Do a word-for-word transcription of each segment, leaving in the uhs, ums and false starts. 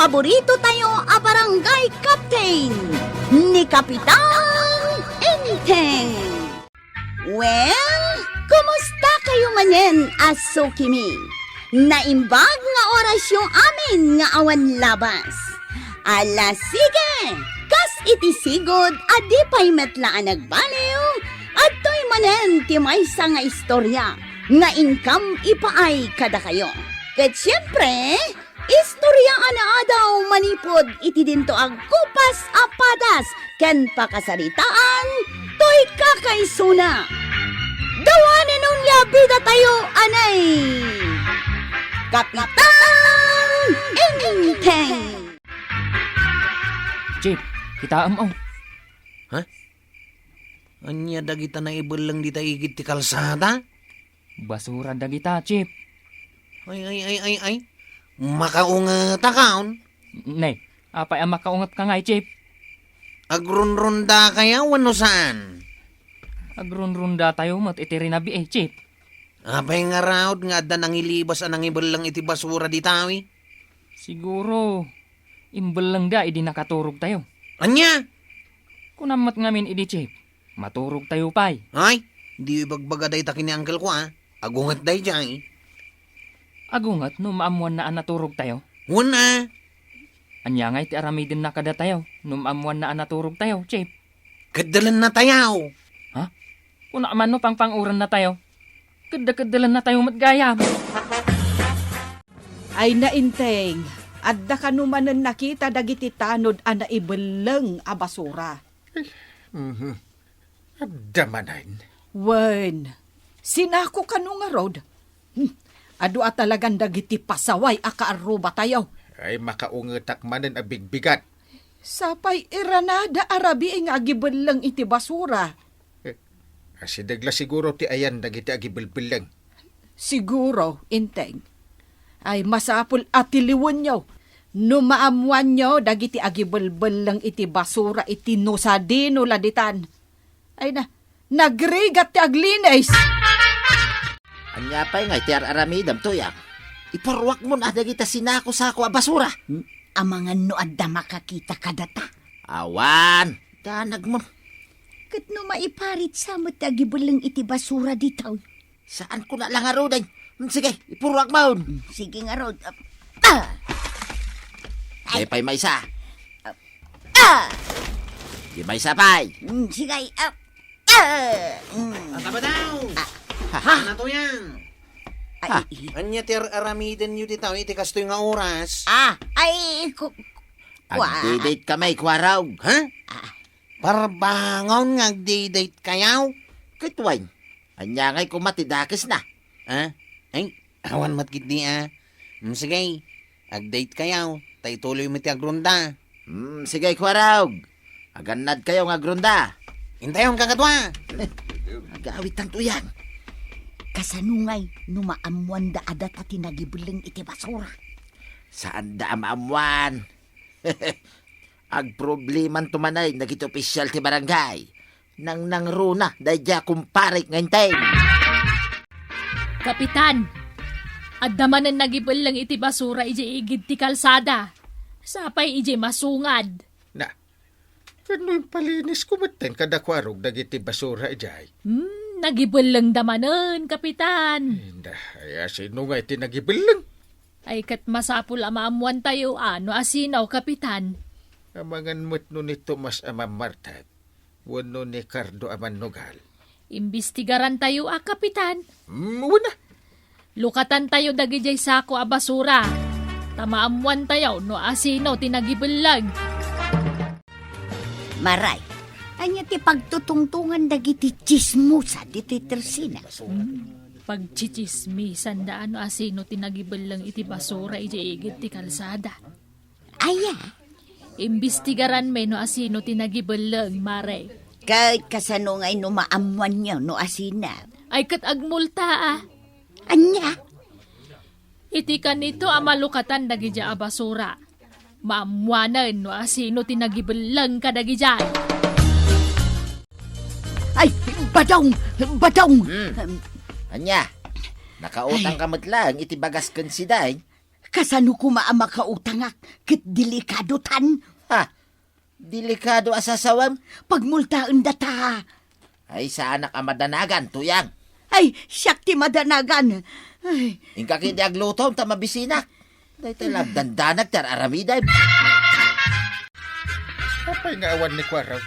paborito tayo a barangay captain, ni Kapitan Enteng. Well, kumusta kayo manen a sukimi? Naimbag nga orasyo amin nga awan labas. Ala, sige! Kas iti sigud a di pay met la a nagbaliw, adtoy manen ti maysa nga istorya nga inkam ipaay kadakayo. Ket siempre, istorya a naadaw manipud iti dinto a gupas a padas ken pakasaritaan toy kakaisuna. Dawanen onia bidatayo anay Kapitan Enteng. Chief, kitaem, oh. Ha? Ania dagita naibelleng dita igid ti kalsada? Basura dagita, Chief. Ay, ay, ay, ay, ay. Makaungetakon? Nay, apay a makaungetka ngay, Chief? Agrunrunda kaya wenno saan? Agrunrunda tayo met iti rinabii, Chief. Apay ngarud nga adda nangilibas a nangibelleng iti basura ditawi? Siguro, imbellengda idi nakaturog tayo. Ania? Kunam met ngamin idi, Chief. Maturog tayo pay. Ay, di ibagbaga dayta ken ni uncle ko, a. Agunget daydiay. Agunget no maammoanna a naturog tayo? Wen a. Ania ngay ti aramidenna kadatayo no maammoanna a naturog tayo, Chief? Keddelenna tayo. Ha? Kuna man no pangpang-urenna tayo? Kedda-keddelenna tayo met gayam. Ay, nainteng, adda kano manen nakita dagiti tanod a naibelleng a basura? Mhm. Adda manen. Wen, sinako kano ngarud? Hmm, adu a talagan dagiti pasaway a kaarrubatayo. Ay, makaungetak manen a bigbigat. Sapay iranada a rabii nga agibelleng iti basura. Eh, asideg la siguro ti ayan dagiti agibelbelleng. Siguro, Inteng. Ay, masapul a tiliwenyo no maammoanyo dagiti agibelbelleng iti basura iti no sadino la ditan. Ay na, nagrigat ti aglinis! Ania pay nga iti ar-aramidem, Tuyang? Iparuakmon a dagita sinako-sako a basura. Hmm? Amangan no adda makakita kadata. Awan, danagmon. Ket no maiparitsa met ti agibelleng iti basura ditoy. Saan ko na lang ngaruden. Hmm, sige, iparuakmon. Hmm, sige ngarud. Ah! Ay. Di pay maysa. Ah! Di maysa pay. Hmm, sige. Ah! Ah! Hmm. Ata ba daw? Ah. Ha? Ano to yan? Ay, ah. Ania ti ar-, aramidenyo dita iti kastoy nga oras? Ah, ay, ku-, kua-, agdidate kami, Kuarog. Ha? Ah. Parbangon nga agdidate kayo? Ket wen, ania ngay koma ti dakesna? Ha? Ay, awan met ketdi, a. Mm, sige, agdate kayo, ta ituloy met ti agrunda. Mm, sige, Kuarog. Agannad kayo nga agrunda. Intayon, kakadua. Agawitan to yan. Kasano ngay no maammoanda a data ti nagibelleng iti basura? Saanda a maammoan. Agprobleman to manen dagiti opisyal ti barangay. Nangnangruna daydiay a kumparek nga Inteng. Kapitan, adda manen nagibelleng iti basura idiay igid ti kalsada. Sapay idiay masungad. Na, ket no impalinisko metten kada Kuarog dagiti basura idiay. Hmm, nagibellengda manen, Kapitan. Inda, ay, asino nga iti nagibelleng? Ay, ket masapul a maammoantayo a no asino, Kapitan. Amangan met no ni Tomas a Mammartek wenno ni Cardo a Mannugal. Imbestigarantayo a, Kapitan. Mm, wen a. Lukatantayo dagidiay sako a basura, ta maammoantayo no asino ti nagibelleg. Maray, ania ti pagtutungtongan dagiti tsismosa ditoy tersina? Hmm, pagtsitsismisanda no asino ti nagibelleng iti basura idiay igid ti kalsada. Aya? Imbestigaranmi no asino ti nagibelleng, Mare. Ket kasano ngay no maammoanyo no asino? Ay, ket agmulta, a. Ania? Iti kanito a malukatan dagidiay a basura, maammoanen no asino ti nagibelleng kadagidiay. Ay, badong! Badong! Hmm. Em, ania? Nakautang ka met laeng iti bagas ken sidain? Kasano koma a makautangak ket delikadotan? Ha? Delikado a sasawem? Pagmultaendata. Ay, saanak a madanagan, Tuyang. Ay, siak ti madanagan. Ay. Inka ketdi aglutom ta mabisinak. Dayta la agdandanag ti ar-aramidem. Apay nga awan ni Kuarog?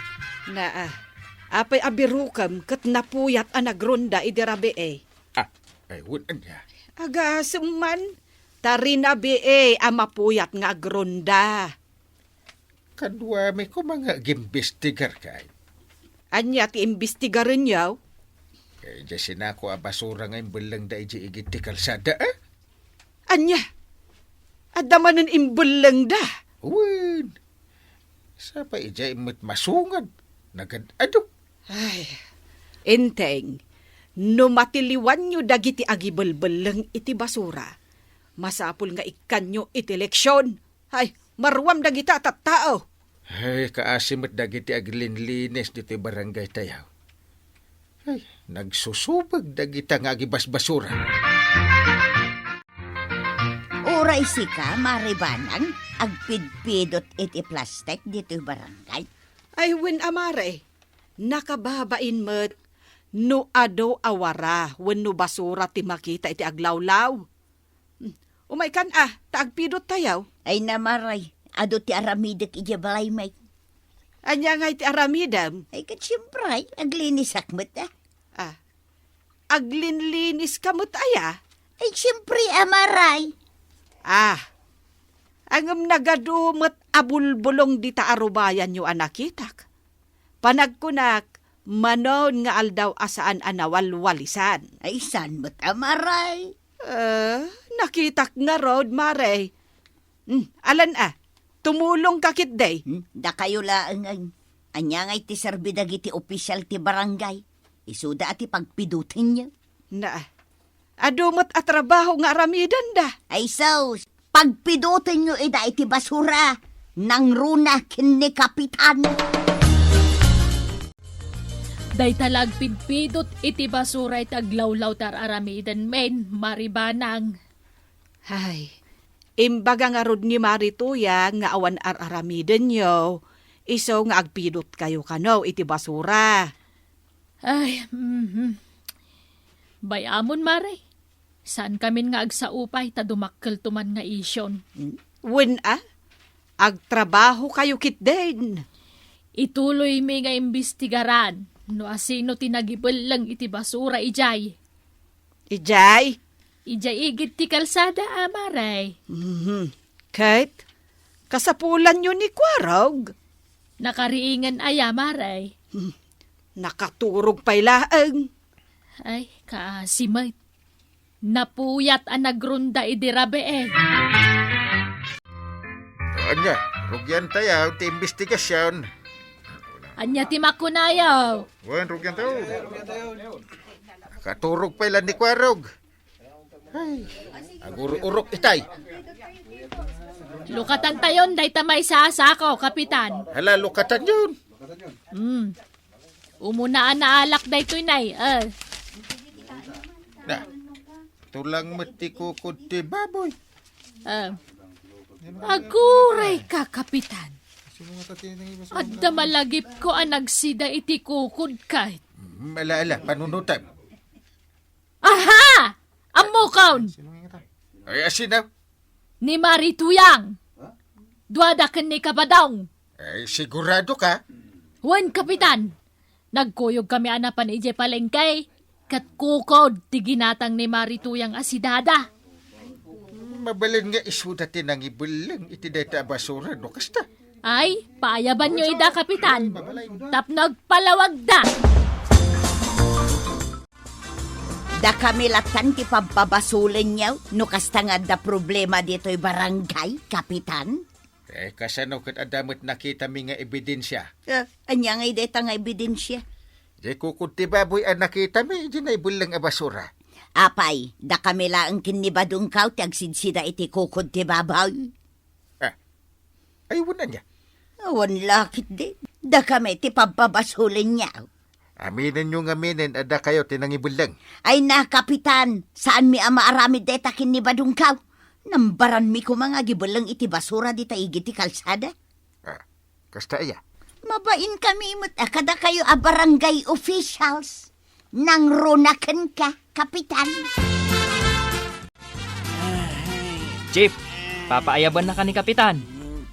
Naa. Apay a birokem ket napuyat a nagronda idi rabii? Ah, ay, wen ania? Agasem man, ta rinabii a mapuyat nga agronda. Kaduami koma nga agimbestigar kay. Ania ti imbestigarenyo? Kay idiay sinako a basura nga imbellengda idiay igid ti kalsada, ah? Ania? Adda manen imbellengda? Wen. Sapay idiay met masungad. Nagad-adu. Ay, Enteng, no matiliwanyo dagiti agibelbelleng iti basura, masapul nga ikkanyo iti leksion. Ay, maruam dagita a tattao. Ay, kaasi met dagiti aglinlinis ditoy barangay tayo. Ay, nagsusubag dagita nga agibasbasura. Uray sika, Mare Banang, agpidpidot iti plastik ditoy barangay? Ay, wen a, Mare. Nakababain met no adu a wara wenno basura ti makita iti aglawlaw. Hmm. Umaykan a, ta agpidot tayo. Ay, Mare, adu ti aramidek idiay balaymi. Ania ngay ti aramidem? Ay, ket siempre, aglinisak met, ah. Ah, aglinliniska met aya? Ay, siempre, a, Mare. Ah, ngem nagadu met a bulbulong dita arubayanyo a nakitak. Panagkunak, manon nga aldaw a saan a nawalwalisan. Ay, saan met a, Mare? Eh, nakitak ngarud, Mare. Hmm, alan a, tumulongka ketdi. Hmm, dakayo laeng, ay. Ania ngay ti serbi dagiti opisial ti barangay? Isuda a ti pagpidotenyo. Na, adu met a trabaho nga aramidenda. Ay sus, pagpidotenyo ida iti basura, nangruna ken ni Kapitan. Dayta la agpidpidot iti basura iti aglawlaw ti ar-aramidenmi, Mare Banang. Ay, imbaga ngarud ni Mare Tuyang nga awan ar-aramidenyo, isu nga agpidotkayo kano iti basura. Ay, mhm. Bay-amon, Mare. Saankamin nga agsao pay ta dumakkelto man nga ision. Wen a, agtrabahokayo ketdin. Ituloymi nga imbestigaran no asino ti nagibelleng iti basura idiay. Idiay? Idiay igid ti kalsada, a, Mare. Mhm. Ket, kasapulanyo ni Kuarog? Nakariingen aya, Mare? Hmm. Nakaturog pay laeng. Ay, kaasi met. Napuyat a nagronda idi rabii. Ania, rugiantayo ti imbestigasion. Ania ti makunayo? Wen, rugiantayo. Nakaturog pay la ni Kuarog. Ay, agururok itay. Lukatantayon dayta maysa a sako, Kapitan. Hala, lukatanyon. Hmm. Umuna a naalak daytoy, nay. Eh. Na, tulang met ti kukod ti baboy. Eh. Agurayka, Kapitan. Adda malagipko a nagsida iti kukod ket. Hmm, ala, ala, panunutem. Aha! Ammokon! Ay, asino? Ni Mari Tuyang. Duada ken ni Kabadong. Ay, sigurado ka? Wen, Kapitan. Nagkuyog kami a napan idiay palengke, ket kukod ti ginatang ni Mari Tuyang a si Dada. Mabalin nga isuda ti nangibelleng iti dayta a basura, no kasta? Ay, paayabanyo ida, Kapitan. Tapno agpalawagda. Dakami lattan ti pabpabasolenyo no kasta nga adda problema ditoy barangay, Kapitan? Eh, kasano ket adda met nakitami nga ebidensia? Ah, ania ngay dayta nga ebidensia? Diay kukod ti baboy a nakitami idiay naibelleng a basura. Apay, dakami laeng ken ni Badongkaw ti agsidsida iti kukod ti baboy? Ah, ay, wen ania? Awan la ketdi. Dakami ti pabpabasolenyo. Aminenyo ngaminen a dakayo ti nangibelleng. Ay na, Kapitan, saanmi a maaramid dayta ken ni Badongkaw. Nambaranmi koma nga agibelleng iti basura dita igid ti kalsada. Ah, kasta aya? Mabainkami met a kadakayo a barangay officials. Nangruna kenka, Kapitan. Chief, papaayabannaka ni Kapitan.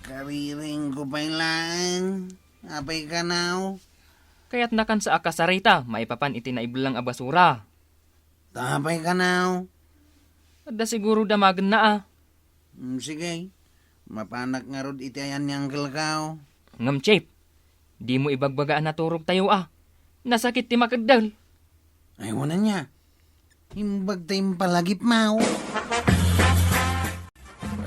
Kariring ko pay laeng. Apay kanaw? Kayatnakan sa a kasarita maipapan iti naibellang a basura. Apay kanaw? Adda siguro damagenna a. Mm, sige. Mapanak ngarud iti ayan ni Uncle Kao. Ngem, Chief, dimo ibagbaga a naturogtayo a. Nasakit ti makeddel. Ay, wen ania. Imbag ta impalagipmo.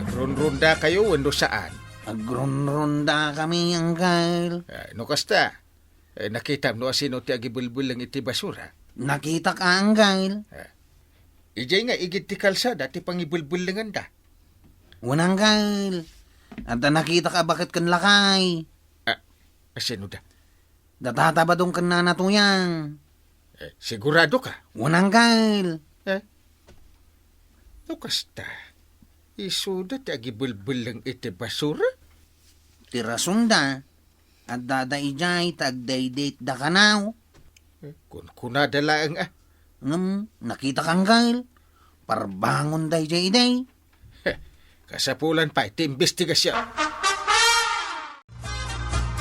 Agrunrundakayo wenno saan? Agrunrundakami, Uncle. Ah, no kasta, eh, nakitam no asino ti agibelbelleng iti basura? Nakitak a, Uncle. Ah. Idiay nga igid ti kalsada ti pangibelbellenganda. Wen, Uncle. Adda nakitak a baket ken lakay. Ah, asino da? Da Tata Badong ken Nana Tuyang. Eh, sigurado ka? Wen, Uncle. Eh? No kasta, isuda ti agibelbelleng iti basura? Ti rasonda, addada idiay ta agdaydaydayda kanaw. Eh, kunkunada laeng a. Ngem, nakitak, Uncle. Parbangonda idiay idi. Heh, kasapulan pay ti imbestigasion.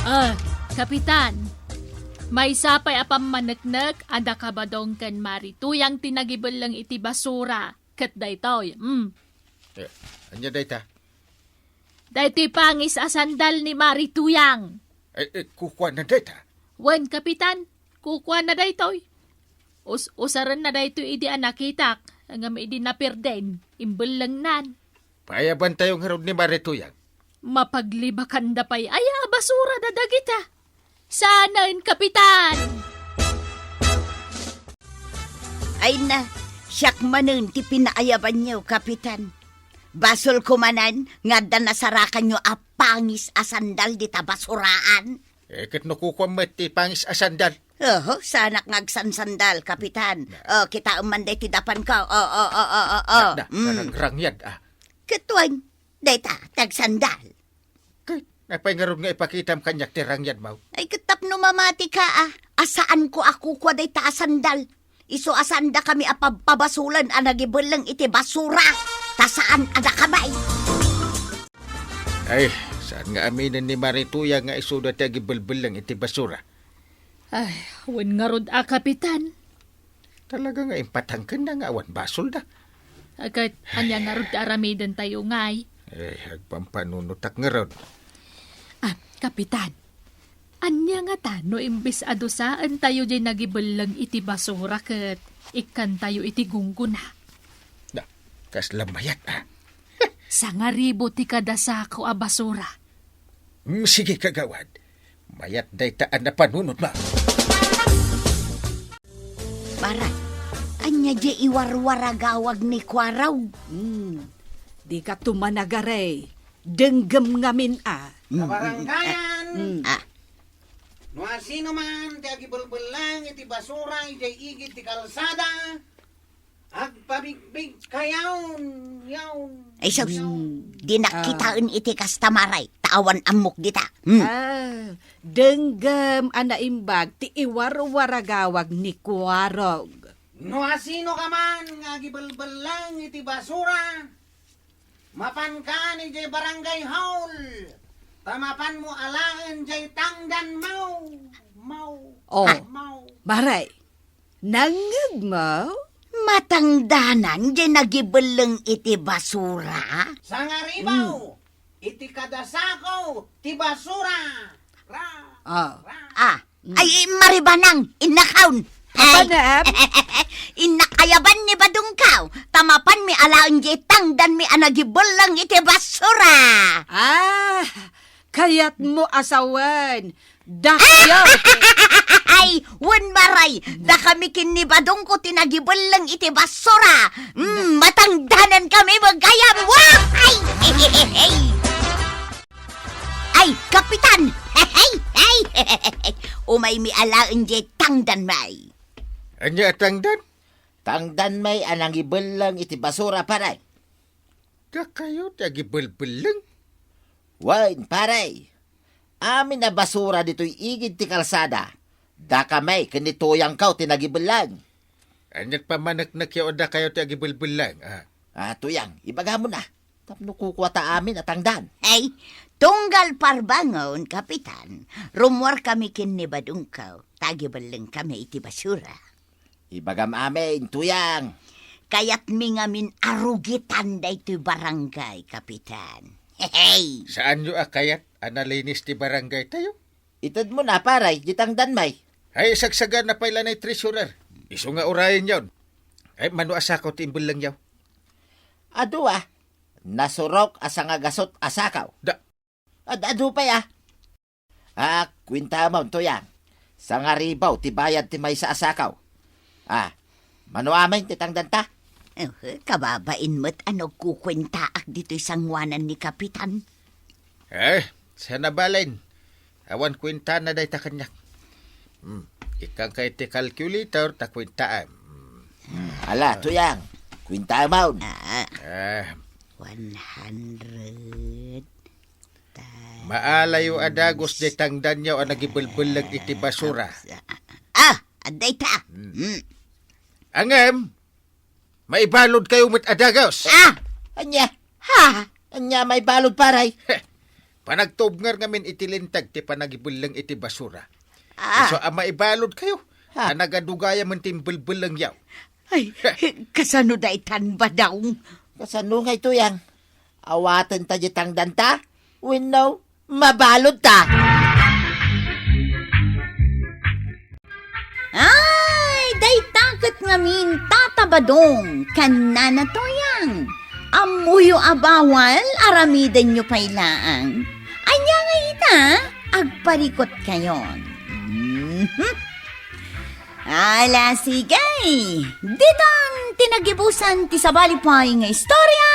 Ah, Kapitan, maysa pay a pammaneknek a da Kabadong ken Mari Tuyang ti nagibelleng iti basura. Ket daytoy, mm. Eh, ania dayta? Daytoy pangis a sandal ni Mari Tuyang. Eh, eh, kukuana dayta? Wen, Kapitan, kukuana daytoy. Us-, usarenna daytoy idi a nakitak, ngem idi napirden, imbellengnan. Paayabantayo ngarud ni Mari Tuyang. Mapaglibakanda pay aya a basura da dagita? Saanen, Kapitan! Ay na, siak manen ti pinaayabanyo, Kapitan. Basolko manen nga adda nasarakanyo a pangis a sandal dita basuraan. Eh, ket no kukuam met ti pangis a sandal? Oho, saanak nga agsansandal, Kapitan. Na- O, kitaem man daytoy dapanko. O, o, o, o, o, o. Da, da, Mm. Rangyad, ah. Ket wen, dayta, ti agsandal. Ket, apay ngarud nga ipakitam kaniak ti rangyadmo? Ay, ket tapno mamatika, ah. A saanko a kukua dayta a sandal. Isu a saandakami a pabpabasolen a nagibelleng iti basura. Ta saan a dakami. Ay, saan nga aminen ni Mari Tuyang nga isuda ti agibelbelleng iti basura? Ay, wen ngarud a, Kapitan. Talaga nga impatangkenna nga awan basolda. A, ket ania ngarud ti aramidentayo ngay? Eh, agpampanunotak ngarud. Ah, Kapitan, ania ngata no imbes a dusaentayo diay nagibelleng iti basura ket ikkantayo iti gunggona? Na, kasla mayat, ah. Sangaribu ti kada sako a basura. Mm, sige, kagawad. Mayat dayta a napanunotmo. Maray, ania diay iwarwaragawag ni Kuarog? Hmm, dika tumanagari. Denggem ngamin a. Hmm. Kabarangayan. Hmm. Ah. No asino man ti agibelbelleng iti basura idiay igid ti kalsada, agpabigbigkayon, yaon. Ay, sus. Hmm. Dinak kitaen iti kasta, Maray, ta awan ammok dita. Hmm. Ah, denggem a naimbag ti iwarwaragawag ni Kuarog. No asino ka man nga agibelbelleng iti basura, mapankan idiay barangay hall, ta mapanmo alaen diay tangdanmo. Maw. Oh. Maw. Maray, nangngegmo? Matangdanan diay nagibelleng iti basura? Sangaribu, hmm, iti kada sako ti basura. Ra, ah, ra. Ah. Mm. Ay, Maribanang, innakaon. Ay. Apanem? Innak ayaban ni Badongkaw, ta mapanmi alaen diay tangdanmi a nagibelleng iti basura. Ah, kayatmo a sawen, dakyo. Ay, wen, Maray, dakami ken ni Badongko ti nagibelleng iti basura. Mm, matangdanan kami met gayam. Wah! Ay! Ay, Kapitan! Hey, hey! Umaymi alaen diay tangdanmi. Ania a tangdan? Tangdanmi a nangibelleng iti basura, pare. Dakayo ti agibelbelleng? Wen, pare. Amin a basura ditoy igid ti kalsada, dakami ken ni Tuyangko ti nagibelleng. Ania ti pammaneknekyo a dakayo ti agibelbelleng, a? A, Tuyang, ibagamon a. Tapno kukuata amin a tangdan. Ay, tunggal parbangon, Kapitan. Rummuarkami ken ni Badongko, ta agibellengkami iti basura. Ibagam amin, Tuyang. Kayatmi ngamin a rugitan daytoy barangay, Kapitan. Hehe! Saanyo a kayat a nalinis ti barangaytayo? Itedmon a, pare, di tangdanmi. Ay, sagsagana pay la ni treasurer. Isu nga urayenyon. Ay, mano a sako ti imbellengyo? Adu a, nasurok a sangagasut a sako. Da- Ad-adu pay a. A, kuentaamon, Tuyang. Sangaribu ti bayad ti maysa a sako. A, mano amin ti tangdanta? Eh, kababain met a nagkukuentaak ditoy sangoanan ni Kapitan. Eh, saan a bale. Awan kuentana dayta kaniak. Hmm, ikkanka iti calculator ta kuentaam. Hmm. Ala, Tuyang, kuentaamon. A, Eh, one hundred. Maalayo a dagus ti tangdanyo a nagibelbelleng iti basura. A, adda ita. Hmm. Hmm. Ngem, maibaludkayo met a dagus. A! Ania? Ha? Ania maibalud, pare? Heh, panagtubngar ngamin iti linteg ti panagibelleng iti basura. A! Isu a maibaludkayo. Ha? A, nagadugayamen ti imbelbellengyo. Ay, kasano daytan, Badong? Kasano ngay, Tuyang? Awatenta diay tangdanta? Wenno, mabaludta? Ay, dayta ket ngamin, Tata Badong, ken Nana Tuyang. Ammoyo a bawal, aramidenyo pay laeng. Ania ngay ita? Agparikutkayon. Mhm. Ala, sige. Ditan ti nagibusan ti sabali pay nga istorya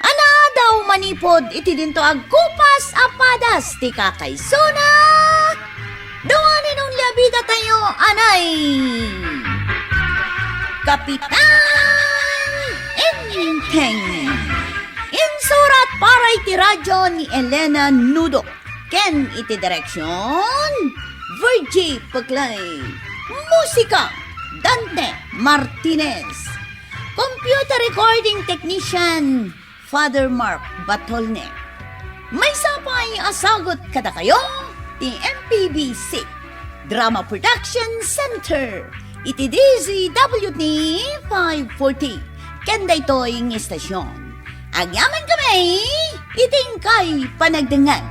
a naadaw manipud iti dinto agkupas a padas ti kakaisuna. The one and only a bidatayo, anay, Kapitan Enteng. Insurat para iti radyo ni Elena Nudo. Ken iti direksion, Virgie Peclay. Musika, Dante Martinez. Computer recording technician, Father Mark Batolne. Maysa pay a sagut kadakayo ti M P B C Drama Production Center iti D Z W T five forty. Ken daytoy nga istasyon, agyamankami iti inkay panagdengngeg.